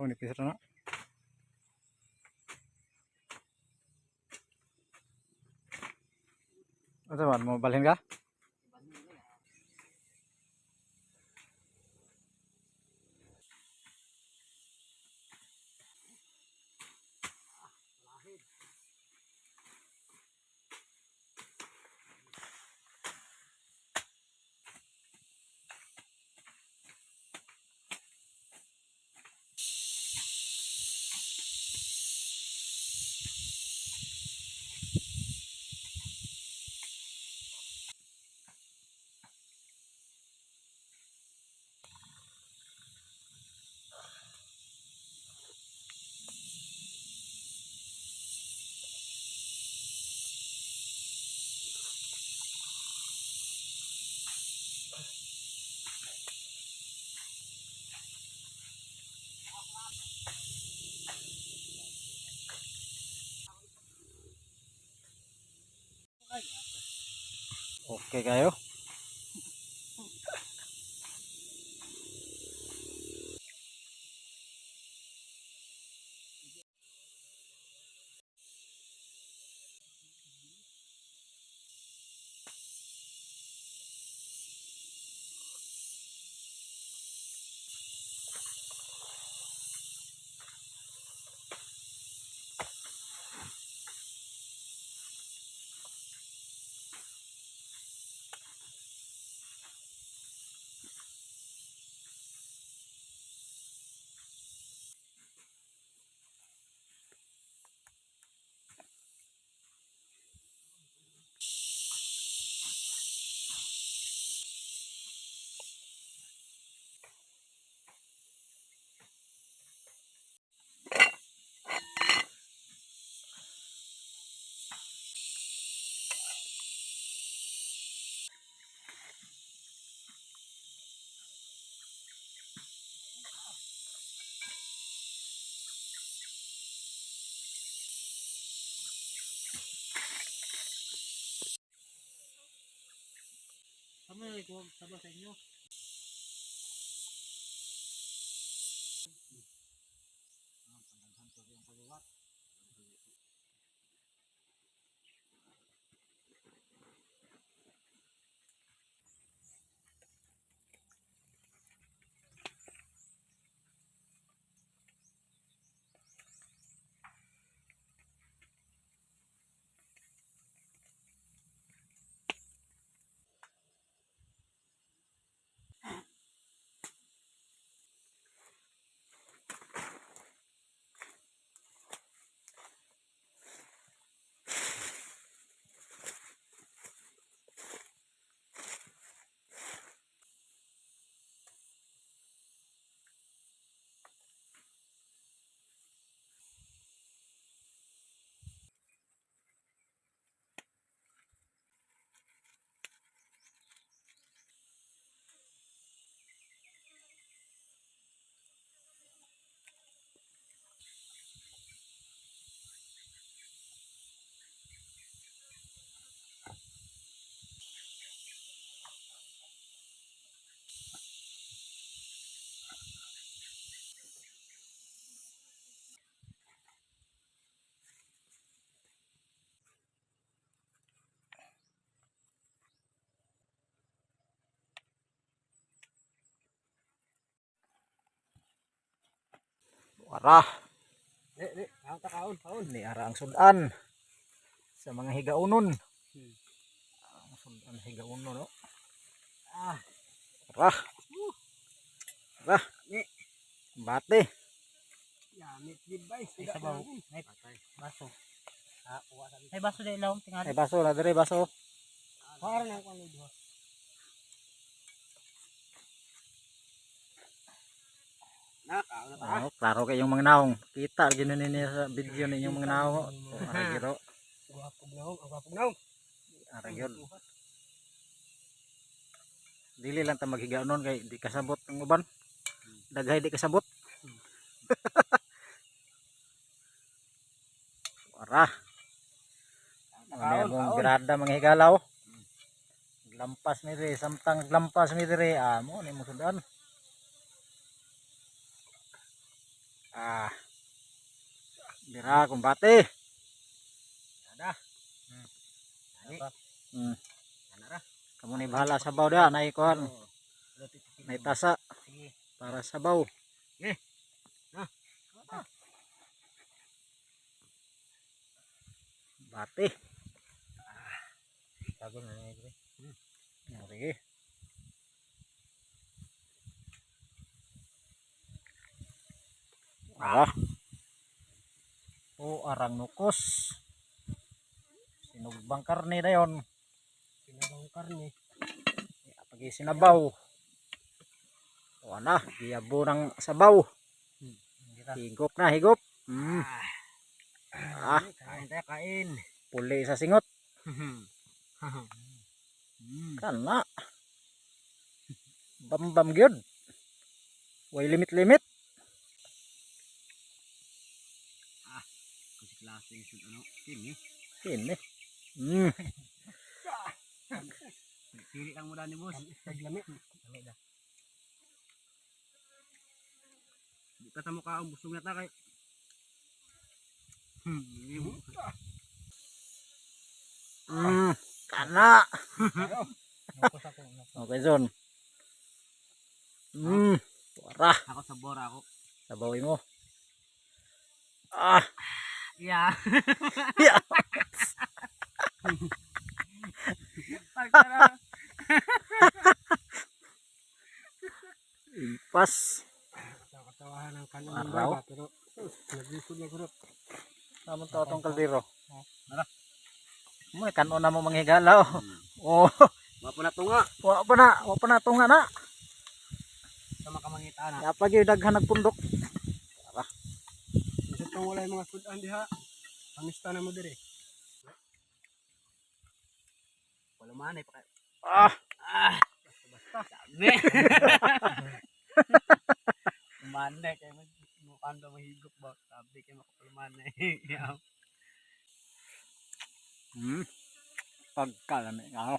Oh, nipis ra na. Ano man mo balhin ka? Okay kayo. Kami ko saba sa inyo. Ara, Di, di, kaon ta kaon, kaon. ni ara ang sudan sa mga higaunon. Ang sudan higaunon, no? Ah. Ara. Ara. Ni. Bate. Yamit gid bay. Ay, sabaw. Ay, baso. Ay, baso dahil lang. Tingali. Ay, baso na dire, baso. Para nang kuan duha. Na, kaon na ta. Oh, klaro kay yung mga naong. Kita gino ninyo sa video ninyong mga naong. Oh, ara giro. Gwapo naong, ang gwapo naong. Ara gyud. Dili lang ta maghigaunon kay di kasabot ang uban. Daghay di kasabot. Ara. Ano Kaon, akong kaon. grada mga higalaw. Lampas mi diri, samtang lampas mi diri, ah, mo ni mo sudan. Ah. Bira kumbate. Ada. Ani. Ana ra. Kamo ni bahala sabaw da nay kuan, nay tasa Sige. para sabaw. Eh. Ah. Bate. Tago na na ito. Sige. Ah. O arang nukos. Sinugbang karne dayon. Sinabang karne. Pag sinabaw. O ana, giyabo ng sabaw. Hindi ra. Higop na, higop. Ah, Kain tayo, kain. puli sa singot. Kana. Bambam gyud. Way limit-limit. Kasi klase yung ano, kini. Kini. Pili lang mo ni boss. Taglami. Lami na. Di pa ta mukha ang busog na ta kay. Kana. Nukos ako. Nukos. Okay, Zon. Wara. Ako sa bora ako. Sabawin mo. Ah, Yeah. yeah. Pagkara. Impas. Katawahan ng kanon ng Araw. baba pero naglisod na kurot. Namon to atong kaldero. Tara. Mo kanon na mo manghigala. Oh. Wa pa na tunga. Wa pa na tunga na. Sa makamangita na. Ya pag daghan nagpundok. Bisa tong wala yung mga sudan diha. Pamista na mo dire. Wala man ay pa. Ah, Ah. Basta. Sabi. Lumane kay mag mukhang daw mahigop ba. Sabi kay makapalumane. Yeah. Pagkalami ako.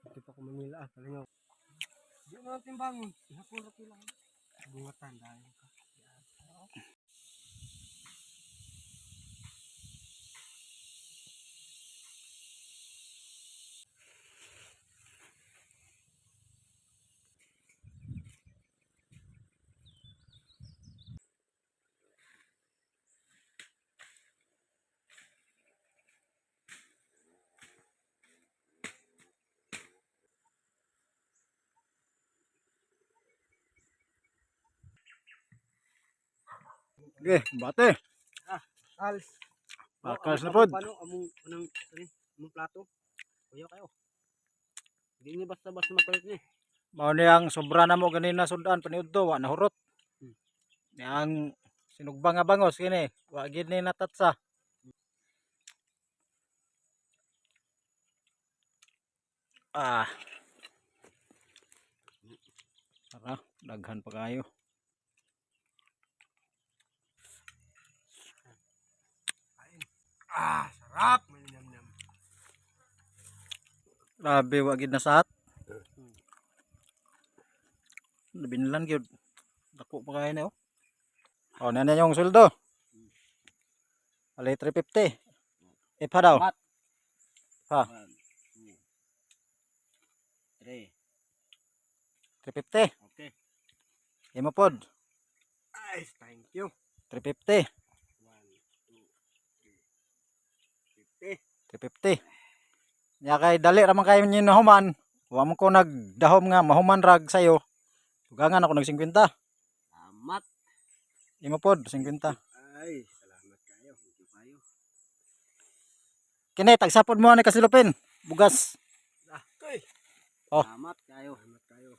Ito pa ko Manila ah, kalingaw. Di na natin bangon. Ihapon ra pila. Bungatan dahil ka. Okay, bate. Als. Bakals na pod. Paano among anong sorry, among plato? Kuya kayo. Hindi niya basta-basta mapalit niya. Mao ni ang sobra na mo ganina sudan paniudto wa nahurot. Yang sinugbang nga bangos kini, wa gid ni natatsa. Ah. Tara, daghan pa kayo. Ah, sarap. Malinamnam. Grabe wa gid nasaat. Binlan gyud. Dako pa kayo ni oh. Oh, nana yung sweldo. Ali 350. Ipa daw. Mat. Pa, 1, 2, 3. 350. Okay. Imo pod. Ay, thank you. 350. 1, 2, 3, 50. 350. Nya kay dali ra man kayo ninyo nahuman. Wa man ko nagdahom nga mahuman rag sayo. Tugangan ako nag 50. Salamat. Imo pod 50. Ay, salamat kayo. Thank you kayo. Kini tagsapod mo ani kasilupin. Bugas. Ah, okay. Oh. Salamat kayo. Salamat kayo.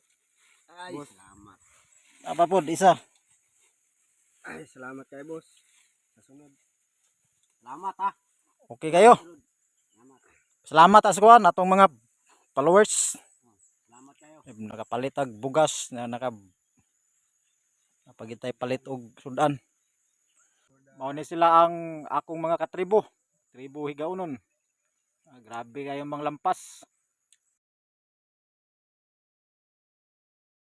Ay, boss. Salamat. Apa pod isa. Ay, salamat kayo, boss. Sa sunod. Salamat ha. Okay kayo. Salamat. Salamat askuan atong mga followers. Salamat kayo. Eh, nakapalit og bugas na napagitay palit og sudan. Mao ni sila ang akong mga katribo. Tribo Higaunon. Ah, grabe kayong mga lampas.